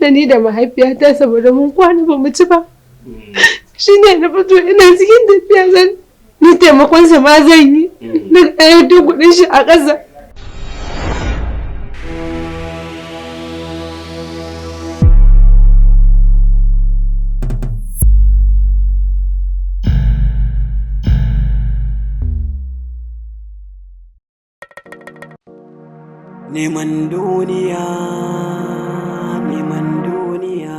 Da ni da mahaifiyata, saboda mun kwana ba mu ci ba. Shi ne na fito, ina cikin tafiya, zan ni taimakonsa ma zan yi. Na ɗaya duk kuɗin shi a ƙasa. Neman duniya, neman duniya.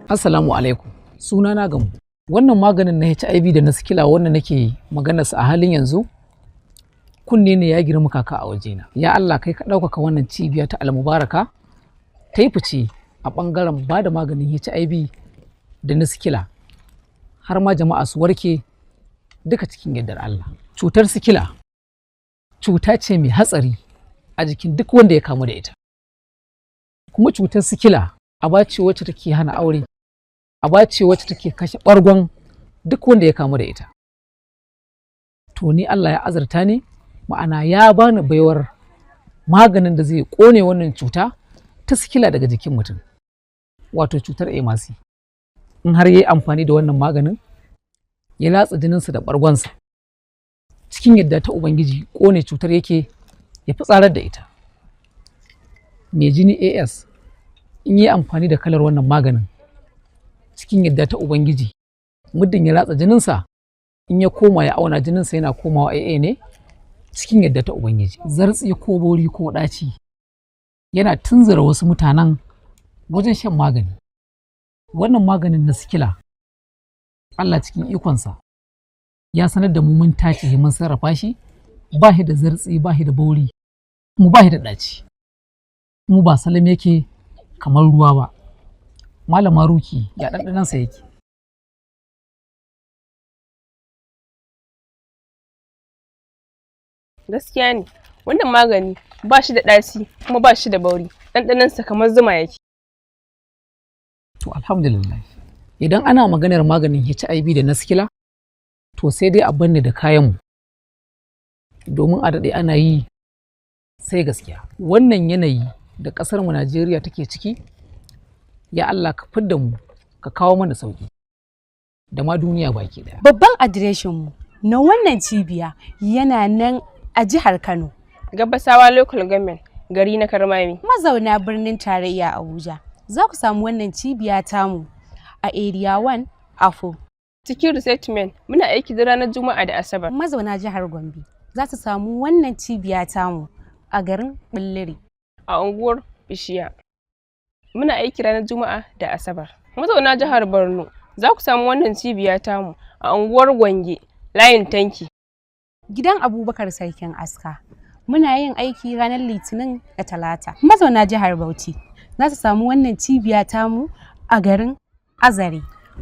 Assalamu alaikum. Sunana Gamu. Wannan maganin na HIV da na sikila wanda nake maganarsa a halin yanzu, kunne ne ya girma kaka a wajena. Ya Allah, kai ka ɗaukaka wannan cibiya ta Almubaraka ta yi fice a ɓangaren ba da maganin HIV da na sikila, har ma jama'a su warke duka cikin yardar Allah. Cutar sikila cuta ce mai hatsari a jikin duk wanda ya kamu da ita. Kuma cutar sikila aba ce wacce take hana aure, aba ce wacce take kashe ɓargon duk wanda ya kamu da ita. To ni Allah ya azurta ni, ma'ana ya bani baiwar maganin da zai ƙone wannan cuta ta sikila daga jikin mutum, wato cutar emasi. In har ya yi amfani da wannan maganin, ya latsa jininsa da ɓargonsa, cikin yadda ta Ubangiji ƙone cutar yake ya fitsarar da ita. Mai jini AS, in yi amfani da kalar wannan maganin, cikin yadda ta Ubangiji, muddin ya latsa jininsa, in ya koma ya auna jininsa, yana komawa AA ne cikin yadda ta Ubangiji. Zartsi ko bori ko ɗaci yana tunzura wasu mutanen wajen shan magani. Wannan maganin na sikila, Allah cikin ikonsa ya sanar da mu, mun tace, mun sarrafa shi, ba shi da zartsi, ba shi da bauri, kuma ba shi da ɗaci, kuma ba salam yake kamar ruwa ba. Malama Ruki, ya ɗanɗanansa yake? Gaskiya ne, wannan magani ba shi da ɗaci kuma ba shi da bauri, ɗanɗanonsa kamar zuma yake. To alhamdulillah. Idan ana maganar maganin HIV da na sikila, to sai dai a banni da kayanmu, domin a daɗe ana yi sai gaskiya. Wannan yanayi da ƙasarmu Najeriya take ciki, ya Allah ka fidda mu, ka kawo mana sauƙi da ma duniya baki ɗaya. Babban adireshinmu na wannan cibiya yana nan a jihar Kano. Gabasawa Local Government, gari na Karmami. Mazauna birnin tarayya Abuja, za ku samu wannan cibiya tamu a Area 1 Afo. Cikin resettlement, muna aiki da ranar Juma'a da Asabar. Mazauna jihar Gombe za su samu wannan cibiya tamu a garin Billiri. A unguwar Bishiya. Muna aiki ranar Juma'a da Asabar. Mazauna jihar Borno, za ku samu wannan cibiya tamu a unguwar Gwange, layin Tanki. Gidan Abubakar Sarkin Aska. Muna yin aiki ranar Litinin da Talata. Mazauna jihar Bauchi za su samu wannan cibiya tamu a garin Azare.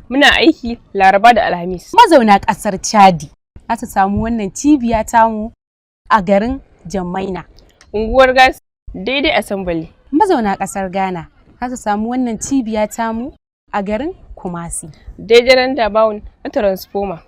Muna aiki Laraba da Alhamis. Mazauna ƙasar Chadi za su samu wannan cibiya tamu a garin Jammaina. Unguwar Gas, daidai Assembly. Mazauna ƙasar Ghana za su samu wannan cibiya tamu a garin Kumasi. Daidai roundabout na Transformer.